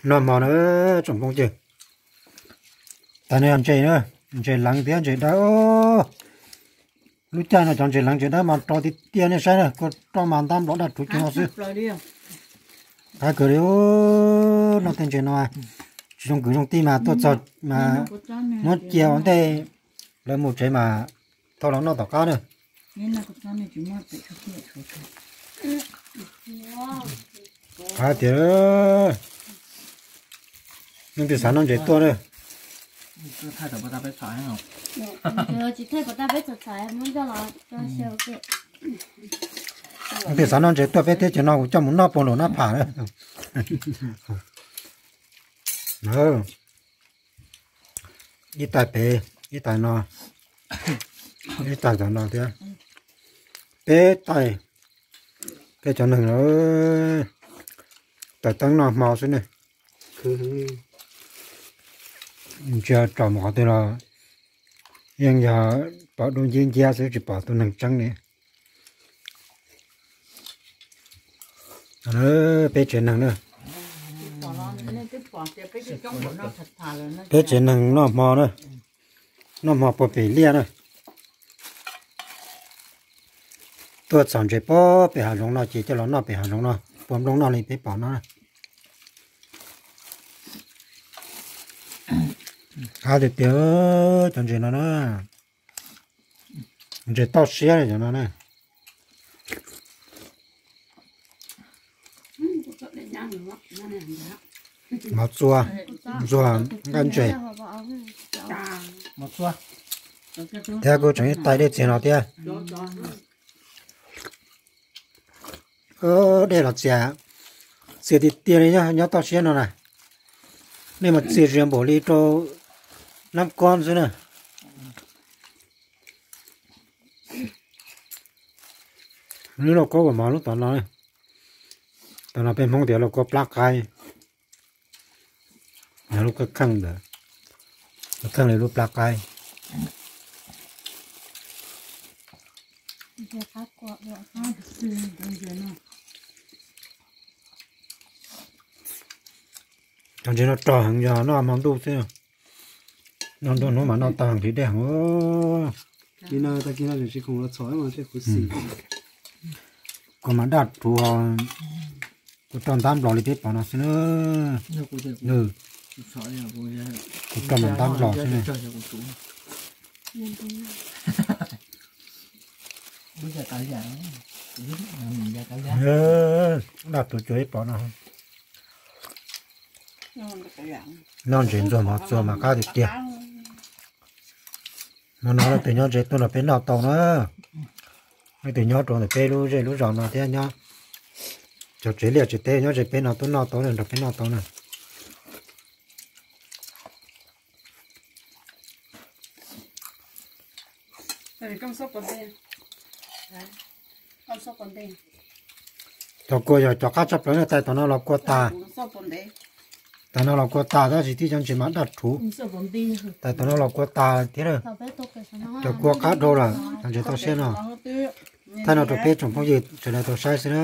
Noj hmo na tsoom phooj ywg. Tas no yog ntses na, ntses leev thiab ntses dawb. Lub caij no cov ntses leev ntses dawb mas rau tiag tiag nej saib na, kua roj mas ntab nplov daj rhuv cuag no xwb. Qab kawg li. Noj tej ntses no tsis zoo kwv zoo tij mas tuaj txog mas muab cia ua ntej lawv mus tsev mas thauj los noj tom qab na. Qab tiag. Leej twg xav noj ntses tuaj na. Leej twg xav noj ntses tuaj peb teb chaws no kuv coj mus noj puag nraum nab pham na. Ib tais pem, ib tais no, ib tais tom no thiab. Peb tais, peb cov neeg no taws teeb noj hmo xwb ne. Ntsia tsom mus qhov twg los yeej yog pom dub nciab nciab xwb tsis pom tus neeg tseeb li. Peb tsev neeg na. Peb tsev neeg noj hmo na, noj hmo puag pem liaj na. Tuaj txhom ntses puag pem hav zoov no ces coj los noj pem hav zoov no, puas nplooj noj li peb pom no. Qab tiag tiag cov ntses no na. Ntses toj siab cov no na. Mov txua, ntxuag nqaij ntses. Thiab kuj tseem ib tais dej txias no thiab. Dej los txias, txias tiag tiag li nyob toj siab no na. Nej mas txias zias npaum li rau nab kob xwb na. Lub lauj kaub uas mov lub tom no, tom no peb Hmoob tias lauj kaub plab qaib. Yog lub kheej ntawd, lub kheej li lub plab qaib. Cov ntses no rog heev yog noj hmo ntuj xwb. Noj nruab hnub mas noj tag heev li dej heev. Kuv mas daj rhuv, kuv roj ntab nplos li peb pom no xwb na. Kuv roj mas ntab nplos xwb na. Daj rhuv cuag peb pom no. Noj ntses ntxuag mov txua mas qab tiag tiag. Hmo no leej twg nyob ze tuaj nrog peb noj tau na. Leej twg nyob rau ntawm peb lub zej lub zos no thiab nyob cov tsev liaj tsev teb nyob ze peb no tuaj noj tau nrog peb noj tau na. Cov kua yog cov qab tshaj plaws na, tais tom no los kua tas. Tais no los kua tas tab sis tib cov ntses mas daj rhuv. Tais tom no los kua tas thiab na. Cov kua qab dhau lawm, cov ntses toj siab no. Thaij no rau peb tsoom phooj ywg sawv daws tau saib xwb na.